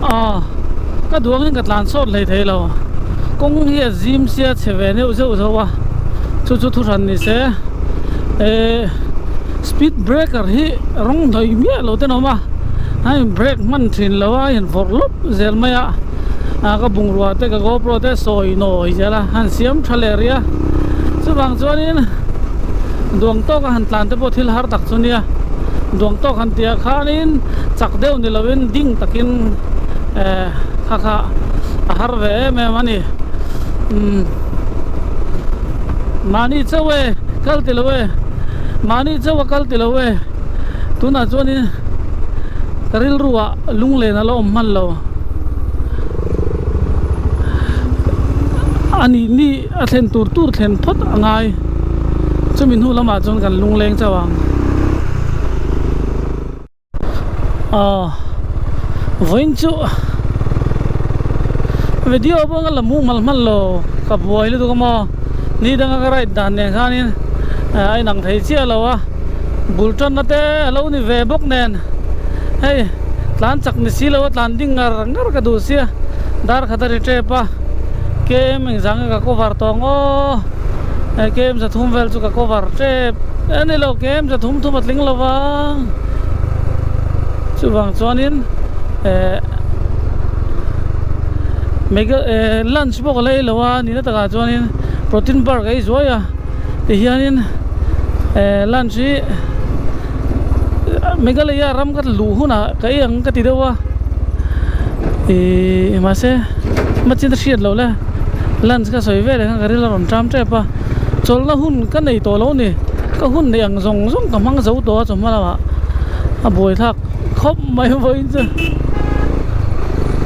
Aw ka duangin ka tlan sawt hlei thei lo kawng hi a zim sia chhe ve neuh zeuh zeuh a chu chu thu hran ni se eh speed breaker hi rawng hnawih miah lo ten a awm a a in break hman thin lo a a in vawrh lawp zel mai a ah ka bungrua te ka gopro te sawi nawi zel a han siam tha leh rih a chuvang chuanin duang tawk a han tlan te pawh thil har tak chu nia duang tawk han tih ah khanin chak deuh ni lovin ding takin eh kha kha a har ve em em a ni umm mahni chauh e kal ti lo e mahni chauh a kal ti lo e tunah chuanin ka rilru ah lunglen a la awm hman lo a nih ni a thlen tur tur thlen phawt a ngai chumi hnu lamah chuan kan lungleng chauh ang aw vawiin chu video pawh ka la hmuh hmal hman lo ka buai lutuk a maw ni danga ka ride dan nen khanin a inang thei chiah lo a bul tanna te a lo ni ve bawk nen hei tlan chak ni si lo a tlan ding ngar ngar ka duh sia dar khat a ri tep a kem engzah nge ka cover tawh ang aw hei kem za thum vel chu ka cover tep a ni lo kem za thum thum a tling lo va chuvang chuanin eh mega eh lunch pawh ka la ei lo a nihna takah chuanin protein bar ka ei zuai a tihianin eh lunch hi Meghalaya ram ka luh hunah ka ei ang ka ti deuh a ihh mahse machin a hriat loh le lunch ka sawi veleh khan ka ril a rawn ṭam ṭep a chawlhna hun ka nei tawh lo a ni ka hun neih ang zawng zawng ka hmang zo tawh a chawhma lamah a buaithlak khawp mai vawiin chu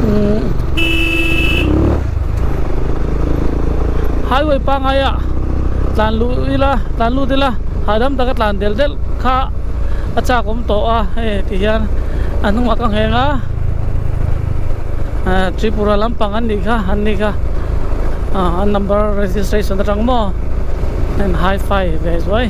umm highway pangngai ah tlan luh ila tlan lut ila hahdam taka tlan del del kha a chak awm tawh a hei ti hian a hnungah ka ngheng a ah Tripura lampang an nih kha an nih kha ah an number registration atang maw an hi fi ve zuai.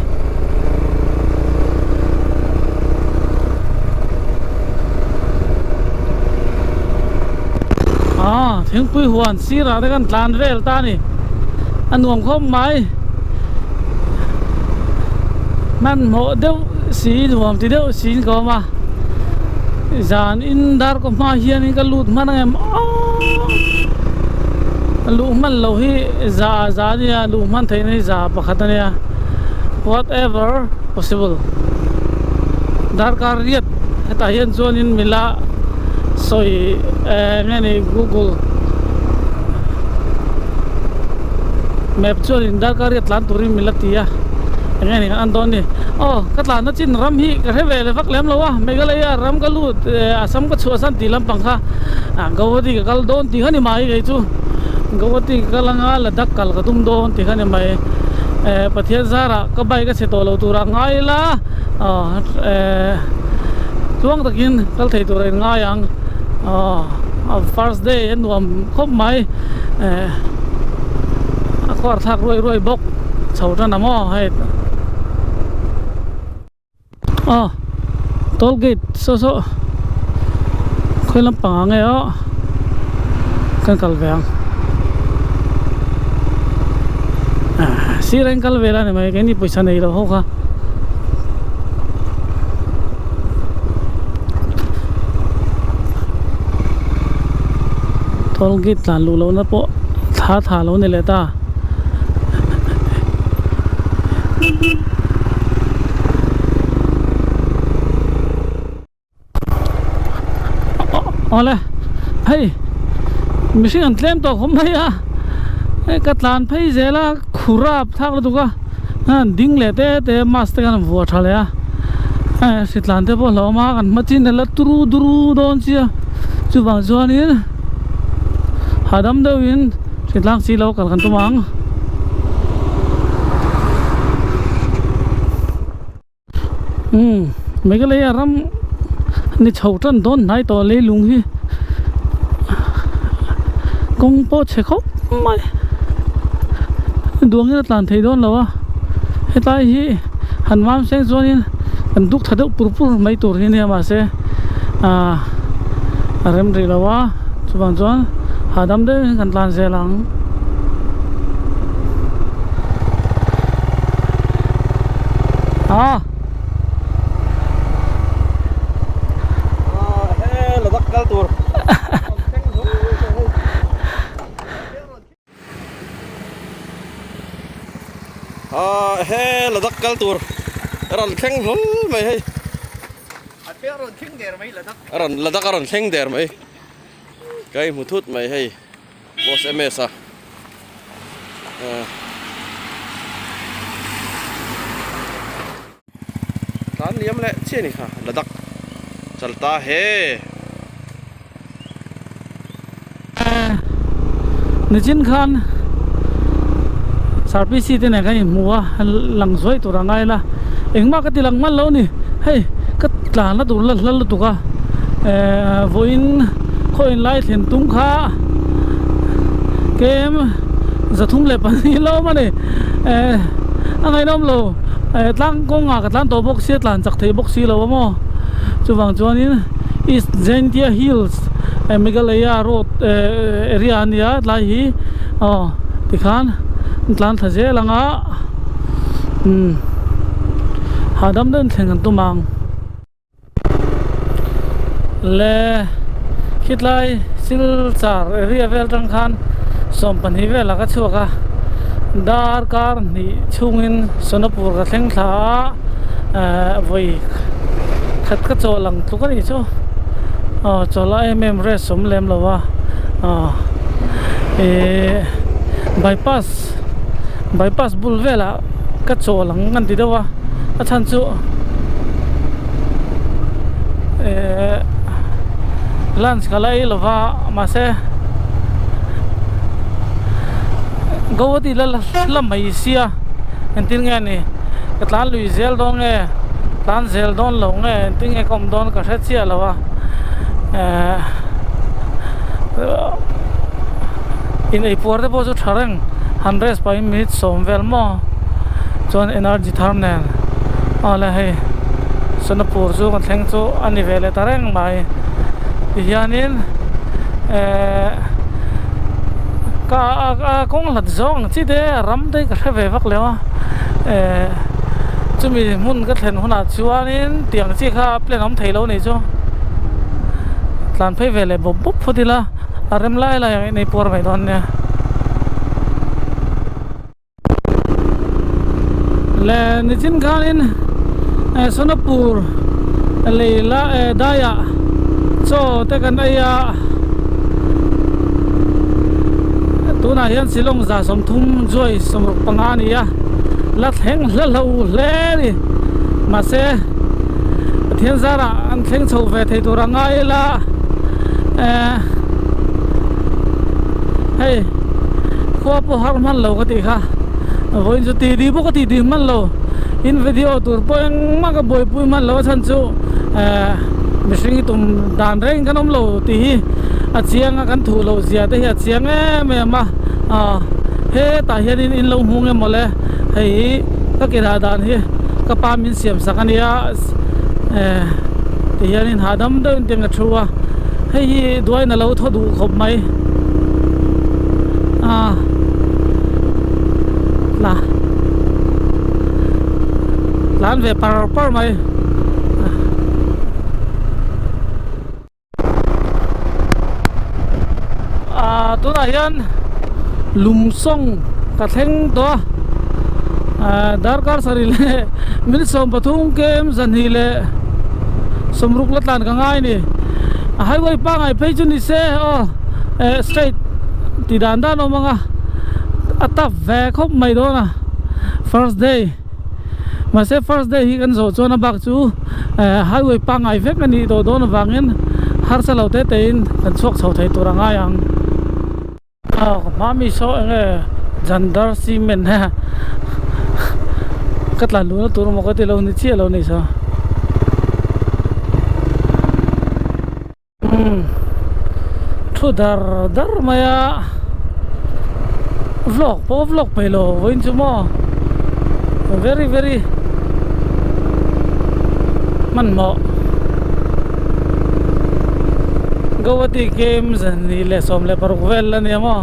Ah thingpui huan sirah te khan tlan vel ta a ni a nuam khawp mai. Hmanhmawh deuh si nuam ti deuh siin ka awm a zan in dar kaw hma hianin ka lut hman ang em aww luh hman loh hi za za a nia luh hman theihna hi za pakhat a nia whatever possible darkar riat hetah hian chuanin mila sawi eng nge ni google map chuanin darkar riat tlan turin min la ti a eng nge ni an dawn ni aw ka tlanna chin ram hi ka hre ve leh vak lem lo a Meghalaya ram ka lut eh Assam ka chhuahsan tih lampang kha ah Guwahati ka kal dawn tih kha ni mai kei chu Guwahati ka kal anga Ladakh kal ka tum dawn tih kha ni mai eh Pathian zarah ka bike a chhe tawh lo turah ngai ila aw eh tluang takin kal thei tur a in ngai ang aw first day a nuam khawp mai eh a khuar thlak ruai ruai bawk chho tan a maw hei aw toll gate saw saw khawi lampang ah nge aw kan kal ve ang ah sir a in kal ve la ni mai keini pawisa nei lo ho kha. Toll gate tlan luh lohna pawh thla tha lo ni leh ta. Awle hei mihring an tlem tawh khawp mai a hei ka tlan phei zel a khur a thlak lutuk a an ding leh te te mask te khan an vuah tha leh a hei hritlan te pawh a hlauhawm a kan hma chin a la turu duru dawn sia chuvang chuanin hahdam deuhin hritlang si lo kal kan tum ang. Umm Meghalaya ram ni chho tan dawn hnai tawh leilung hi kawng pawh chhe khawp mai duangin a tlan thei dawn lo a hetlai hi han mam seng chuanin kan duk tha deuh pur pur mai tur hi ania mahse ah a rem rih lo a. Chuvang chuan hahdam deuhin kan tlan zel ang. Ah. He Ladakh kal tur. Ah he Ladakh kal tur rawn thleng hlawl mai hei. A piang rawn thleng der mai Ladakh. A rawn Ladakh a rawn thleng der mai. Ka inhmu thut mai hei Boss MS a. Tlan liam leh chiah a ni kha Ladakh chalta he. Nichin khan Sarpc te nen kan inhmu a lang zuai tur a ngai la engmah ka ti lang hman lo a ni hei ka tlan na tur la hla lutuk a ehh vawiin khaw inlai thlen tum kha kem 302 lo awm a ni ehh a ngaihnawm lo ehh tlang kawngah ka tlan tawh bawk sia tlan chak thei bawk si lo a maw chuvang chuanin East Jaintia Hills Meghalaya road eh area a nia tlai hi aw tikhan an tlan thla zel ang a umm hahdam deuhin thleng an tum ang le khitlai Silchar area vel atang khan 12 velah ka chhuak a darkar hnih chhungin Sonapur ka thleng thla a eh vawi khat ka chawl ang tluk a nih chu aw chawl a em em rest awm lem lo a aw ihh bypass bypass bul velah ka chawl ang an ti deuh a a chhan chu ehh lunch ka la ei lo va mahse Guwahati la la mai sia engtin nge ni ka tlan lui zel dawn nge tlan zel dawn lo nge engtin nge ka awm dawn ka hre chiah lo a ehh in ei puar te pawh chu tha reng han rest pahin minute sawm vel maw chuan energy thar nen aw le hei Sonapur chu kan thleng chu a ni ve leh ta reng mai tihianin ehh ka a kawng hlat zawng ang chi te ram te ka hre ve vak leh a ehh chumi hmun ka thlen hunah chuanin tiang chi kha plan awm thei lo a nih chu tlan phei ve leh bawp bawp phawt ila a rem lai lai ang in ei puar mai dawn nia. Le nichin khanin eh Sonapur lei la eh daiah chaw te kan ei a tunah hian Shillong 30 zuai 65 a ni a la thleng hla hlo hle a ni mahse Pathian zarah an thleng chho ve thei tur a ngai ila eh hei khua pawh har hman lo ka tih kha vawiin chu tih dih pawh ka tih dih hman lo in video tur pawh engmah ka buaipui hman lo a chhan chu eh mihring hi tum dan reng kan awm lo tih hi a chiang a kan thuh loh zia te hi a chiang em em a ah hetah hianin in lo hmu nge mawle hei hi ka ke dah dan hi ka pa min siam sak a nia eh ti hianin hahdam deuhin tiang ka thu a hei hi duain a lo thaw duh khawp mai ah la tlan ve par par mai ah tunah hian lumsawng ka thleng tawh a ah darkar sarih leh minute 13 kem zahnih leh sawmruk la tlan ka ngai a ni a highway pangngai phei chu ni se aw eh straight tih dan dan a awm ang a a tough ve khawp mai dawn a first day mahse first day hi kan zawh chuan a bak chu eh highway pangngai vek a nih tawh dawn avangin harsa lo te te in kan chhuak chho thei tur a ngai ang. Aw ka hma mi saw eng nge Jandar cement he ka tlan luhna tur maw ka ti lo ni chiah lo ni saw. Umm thu dar dar mai a vlog pawh vlog peih lo vawiin chu maw very very hmanhmawh. Guwahati games ni leh 16 vel a nia maw.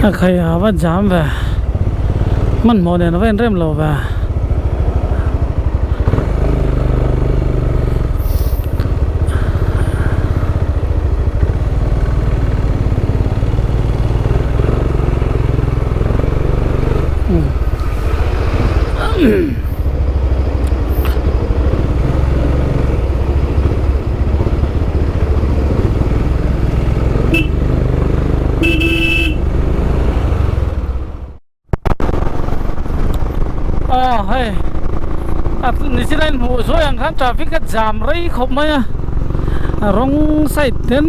A khai a va jam ve hmanhmawh nen a va inrem lo ve. Aw hei a nichina in hmuh zuai ang khan traffic a jam rei khawp mai a rawng side ten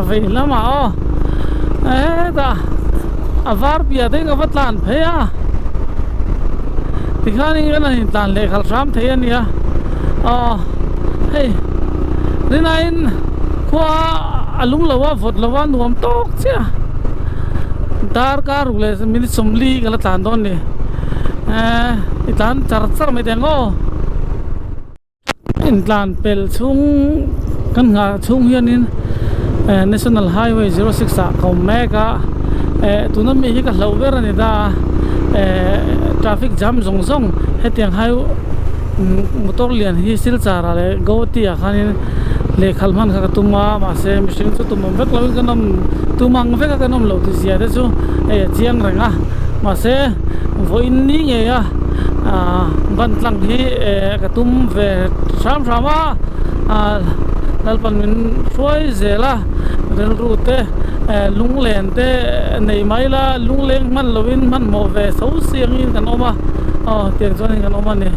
vei lamah aw hetah a var piah te ka va tlan phei a tikhanin kan han intlan leh khalh hram thei a nia aw hei rinaiin khua a lung lo a vawt lo a nuam tawk chiah darkar ruk leh minute sawmli ka la tlan dawn ni eh i tlan char char mai teh ang aw. Intlan pel chhung kan nghah chhung hianin eh national highway 06 ah ka awm mek a eh tuna mi hi ka hlauh ber a ni ta a eh traffic jam zawng zawng hetiang hai motor lian hi silchar ah leh Guwahati ah khanin lehkhalh hman kha ka tum a mahse mihring chu tum awm vek lovin kan awm tum ang vek a kan awm loh tih zia te chu hei a chiang reng a mahse vawiin ni ngei a ah ban tlang hi eh ka tum ve hram hram a ah Lalpan min hruai zel a rilru te eh lunglen te nei mai la lungleng hman lovin hmanhmawh ve tho siangin kan awm a aw tiang chuanin kan awm a ni.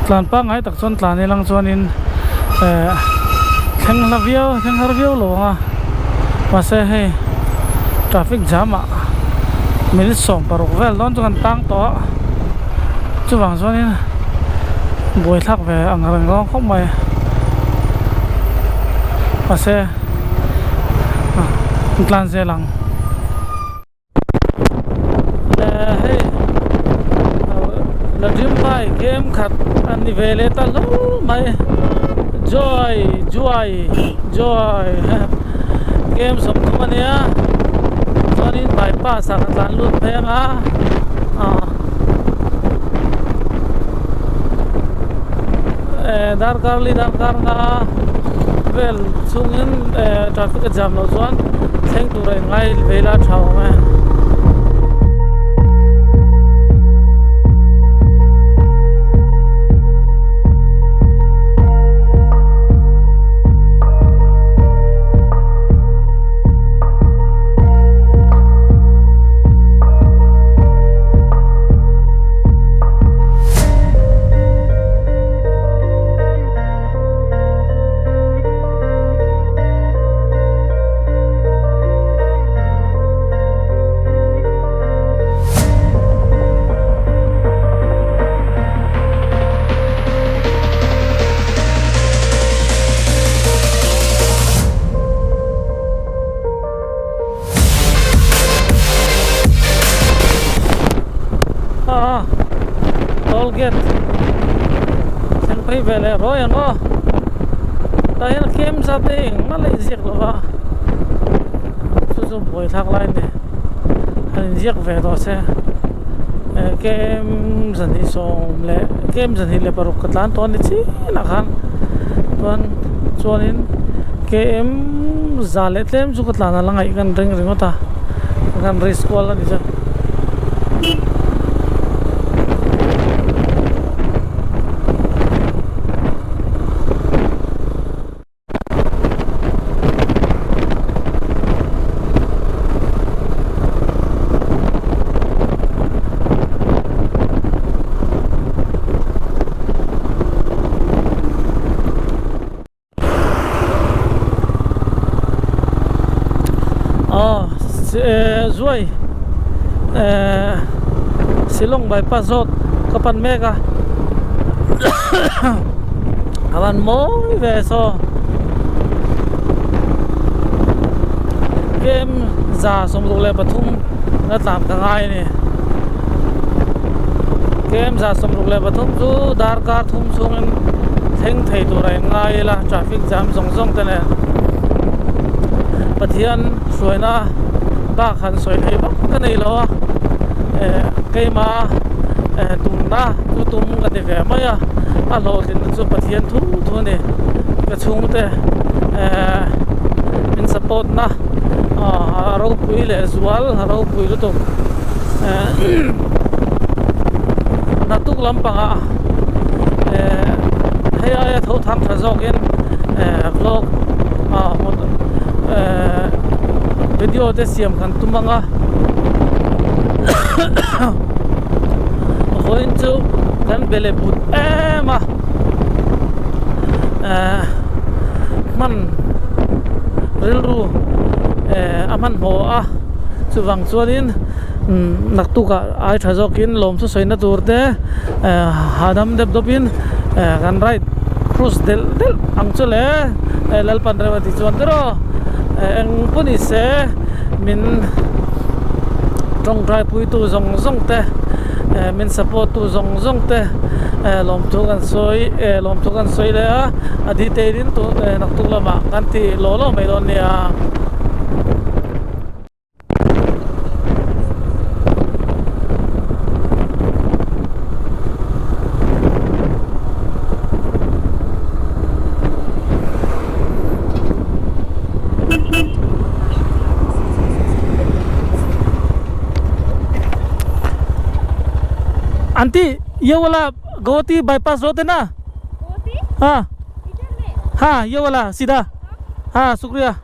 Tlan pangngai tak chuan tlan ilang chuanin eh thleng hla viau thleng har viau lo ang a mahse hei traffic jam ah minute 16 vel dawn chu kan tang tawh a chuvang chuanin buaithlak ve ang reng rawng khawp mai mahse an tlan zel ang. Hei la dream bike game khat a ni ve leh ta hlauh mai joy joy joy game 30 a nia chuanin bypass ah ka tlan lut phei anga ah eh darkar li darkar nga vel chhungin eh traffic a jam loh chuan thleng tur a inngai ve ila tha awm e. Toll gate thleng phei ve leh ruai ang aw tah hian kem zat te engmah la inziak lo va chu chu buai thlak lai a ni han inziak ve tawh se eh kem zahnih sawm leh kem zahnih leh paruk ka tlan tawh a ni chin ah khan chuan chuanin kem za leh tlem chu ka tlan a la ngaih kan ring ringawt a kan risk kual a ni chu. Aw zuai eh Shillong bypass road ka pan mek a a van mawi ve saw. Kem 163 la tlan ka ngai a ni. Kem 163 chu darkar thum chhungin thleng thei tur a inngai ila traffic jam zawng zawng te nen Pathian hruaina bak han sawi thei vak ka nei lo a eh keima eh tumna chu tum ka ti ve mai a a hlawhtlinna chu Pathian thu thu a ni ka chhungte eh min support na aw a ropui leh zual a ropui lutuk eh naktuk lampangah eh hei aia tho thang tha zawkin eh vlog ah eh video te siam kan tum ang a vawiin chu kan be leh but em a eh hman rilru eh a hmanhmawh a chuvang chuanin umm naktukah ai tha zawkin lawm chu sawina tur te eh hahdam deuh dawpin eh kan ride cruise delh delh ang chu le eh Lalpan rem a ti chuan te rawh eh eng pawh ni se min tawngtai puitu zawng zawng te eh min support tu zawng zawng te eh lawmthu kan sawi eh lawmthu kan sawi leh a a detail in tun eh naktuk lamah kan ti lawh lawh mai dawn nia. Aunty ये वाला Guwahati bypass road है ना हाँ हाँ ये वाला सीधा हाँ शुक्रिया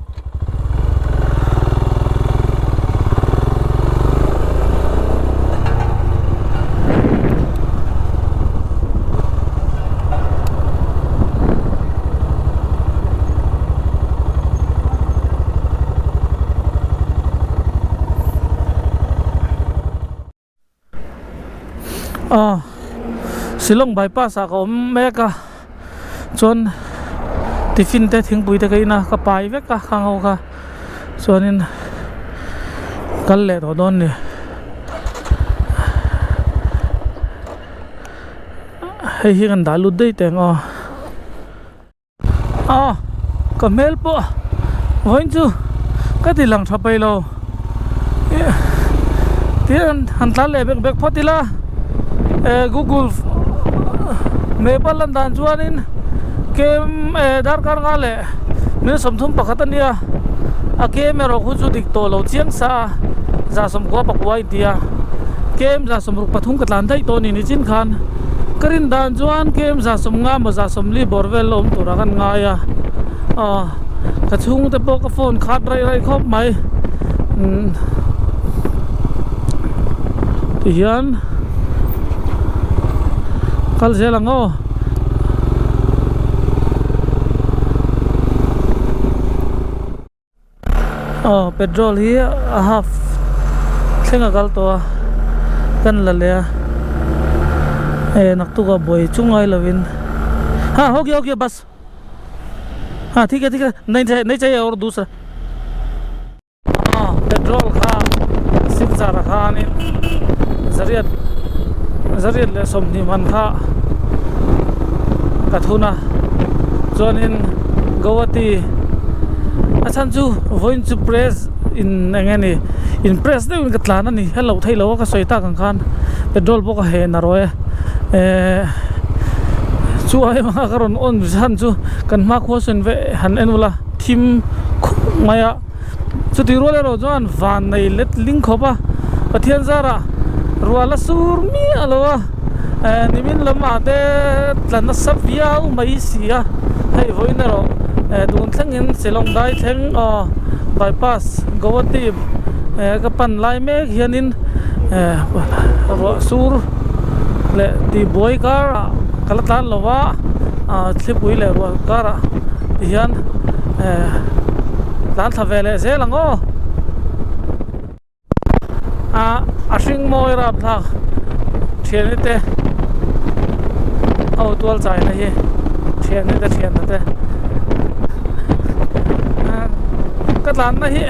Aw Shillong bypass ah ka awm mek a chuan tiffin te thingpui te ka in a ka pai vek a khang ho kha chuanin kal leh tawh dawn a ni. Hei hi kan dah lut daih teh ang aw. Aw ka hmel pawh vawiin chu ka ti lang tha peih lo tihian han tlan leh bek bek phawt ila eh google map a lan dan chuanin kem eh darkar nga leh mil 31 a nia a kem erawh khu chu dik tawh lo chiang sa a 99 a inti a kem 63 ka tlan daih tawh a ni nichin khan ka rin dan chuan kem 150 maw 140 bawr vel awm turah kan ngai a aw ka chhungte pawh ka phone khat raih raih khawp mai umm tihian kal zel ang aw aw petrol hi a half thleng a kal tawh a kan la leh a eh naktuk ah buai chu ngai lovin ha ho gaya ho gaya bus ha thik hai thik hai nahi chahiye nahi chahiye aur dusra aw petrol kha silchar ah khanin zariat zariat leh 20 man kha ka thun a chuanin Guwahati a chhan chu vawiin chu press in eng nge ni in press deuhin ka tlan a ni hello theih loh a ka sawi tak ang khan petrol pawh ka heh na rawh e ehh chu ai hmanga ka rawn on chhan chu kan hmakhua sawn ve han en ula thim khup mai a. Chutih rual erawh chuan van nei let ling khawp a, Pathian zarah rual a sur miah lo a, eh nimin lamah te tla nasa viau mai si a, hei vawiin erawh eh tun thlengin Shillong dai thleng aw bypass Guwahati eh ka pan lai mek hianin eh ruah sur leh tihbuai karah ka la tlan lo va, ah thlipui leh ruah karah tihian eh. Tlan thla ve leh zel ang aw. A a hring mawi rap thlak thiani te ho tual chaina hi thiani te thian te ka tlanna hi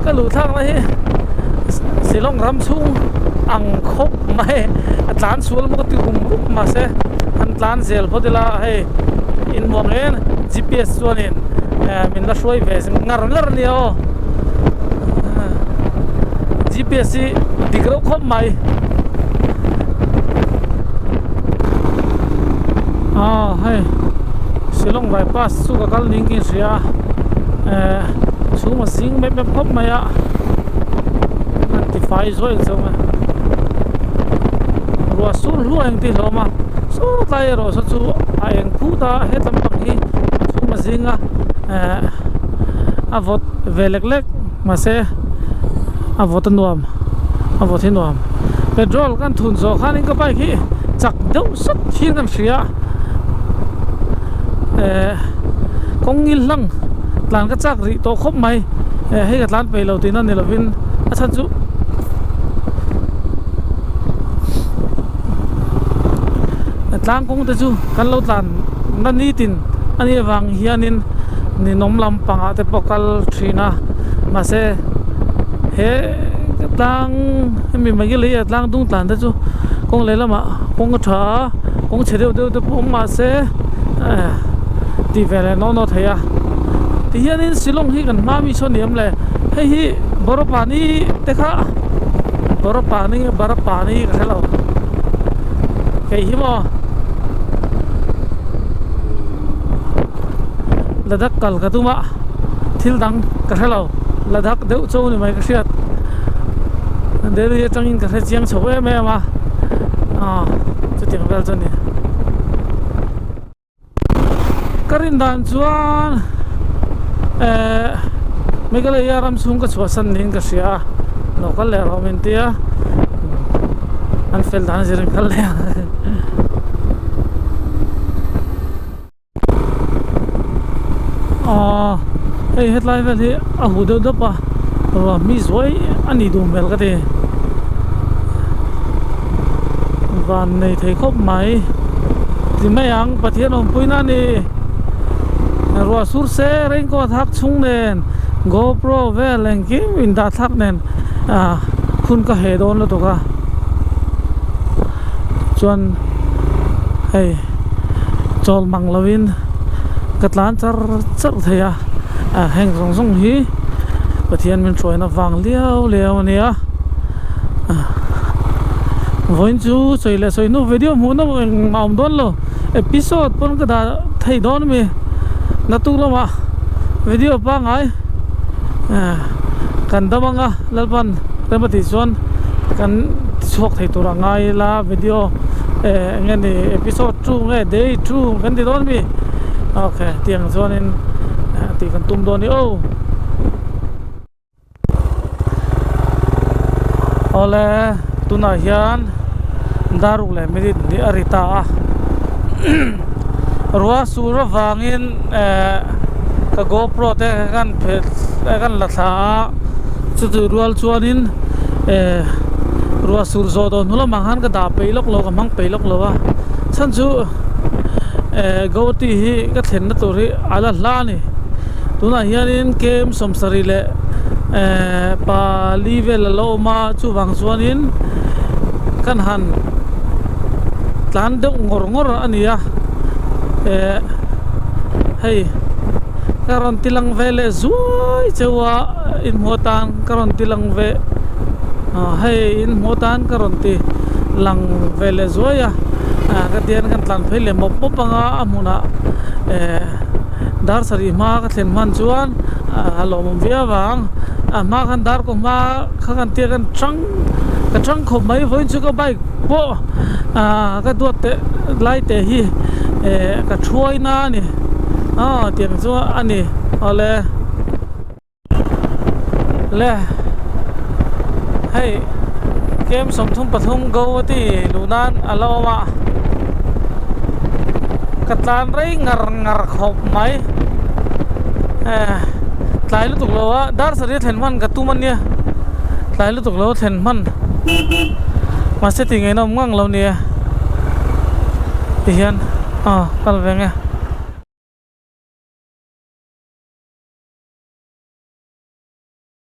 Ka luh thlakna hi Shillong ram chhung ang khawp mai a tlan sual maw ka ti rum rum mahse an tlan zel phawt ila hei inmuang en GPS chuanin min la hruai ve ngar ngar a nia aw GPS hi dik reuh khawp mai aw hei Shillong bypass chu ka kal ning ka inhria a. Chhung a zing mep mep khawp mai a an ti fai zuai zawng a ruah sur hluai ang tih hlawm a saw tlai erawh saw chu a eng phut a hetlam pang hi chhung a zing a ehh a vawt ve lek lek mahse a vawt a nuam a vawt hi nuam petrol kan thun zawh khanin ka bike hi chak deuh sawt hian kan hria ehh kawng ngil hlang. Tlan ka chak rih tawh khawp mai hei ka tlan peih lo tihna ni lovin a chhan chu tlang kawng te chu kan lo tlan na nitin a nih avang hianin ninawm lampangah te pawh kal thin a mahse he tlang hemi Meghalaya tlang dung tlan te chu kawng lehlamah kawng a tha a kawng chhe deuh deuh te pawh awm mahse tih ve leh naw naw thei a tihianin Shillong hi kan hma mi sawn ni em le hei hi Borapani te kha Borapani nge Barapani ka hre lo kei hi maw Ladakh kal ka tum a thil dang ka hre lo Ladakh deuh chu ni mai ka hriat Delhi atangin ka hre chiang chho em em a aw chutiang vel chu a ni. Ka rin dan chuan eh Meghalaya ram chhung ka chhuahsan niin ka hria a lo kal leh rawh min tia an fel dan a zir in kal leh ang aw hei hetlai vel hi a huh deuh deuh a ruah mi zuai a nih duh hmel ka ti van nei thei khawp mai ti mai ang Pathian awmpui na a ni ruah sur se raincoat hak chhung nen GoPro vel engkim indah thlak nen ah hun ka heh dawn lutuk a chuan hei chawl mang lovin ka tlan char char thei a ah heng zawng zawng hi Pathian min hruaina vang liau liau a nia vawiin chu sawi leh sawi hnu video hmuh nawm engmah a awm dawn lo episode pawn ka dah thei dawn ami naktuk lamah video pangngai kan dam anga Lalpan rem a tih chuan kan tichhuak thei tur a ngai ila video eh eng nge ni episode two nge day two kan ti dawn ami okay tiang chuanin tih kan tum dawn a ni aw. Awle tunah hian daruk leh minute hnih a ri ta a ruah sur avangin eh ka GoPro te kan phelh kan la thla a chutih rual chuanin eh ruah sur zawh dawn hnu lamah khan ka dah peih lawk lo ka hmang peih lawk lo a chhan chu eh Guwahati hi ka thlenna tur hi a la hla a ni. Tunah hianin kem sawmsarih leh ehh pali vel a lo awm a chuvang chuanin kan han tlan deuh ngawr ngawr a ni a ehh hei ka rawn ti lang ve leh zuai cheu a inhmuh atan ka rawn ti lang ve ah hei inhmuh atan ka rawn ti lang ve leh zuai a ah ka tihian kan tlan phei leh mawp mawp ang a a hmunah ehh. Dar sarih hma ka thlen hman chuan a lawmawm viau vang a hma khan dar kaw hma kha kan tia kan tang ka tang khawp mai vawiin chu ka bike pawh ah ka duat teh lai teh hi eh ka thuai na a ni aw tiang chu a ni awle. Le hei kem 33 Guwahati luh nan a la awm a ka tlan rei ngar ngar khawp mai eh tlai lutuk lo a dar sarih a thlen hman ka tum ania tlai lutuk lo a thlen hman mahse tih ngaihna awm ngang lo nia tihian aw kal ve nge.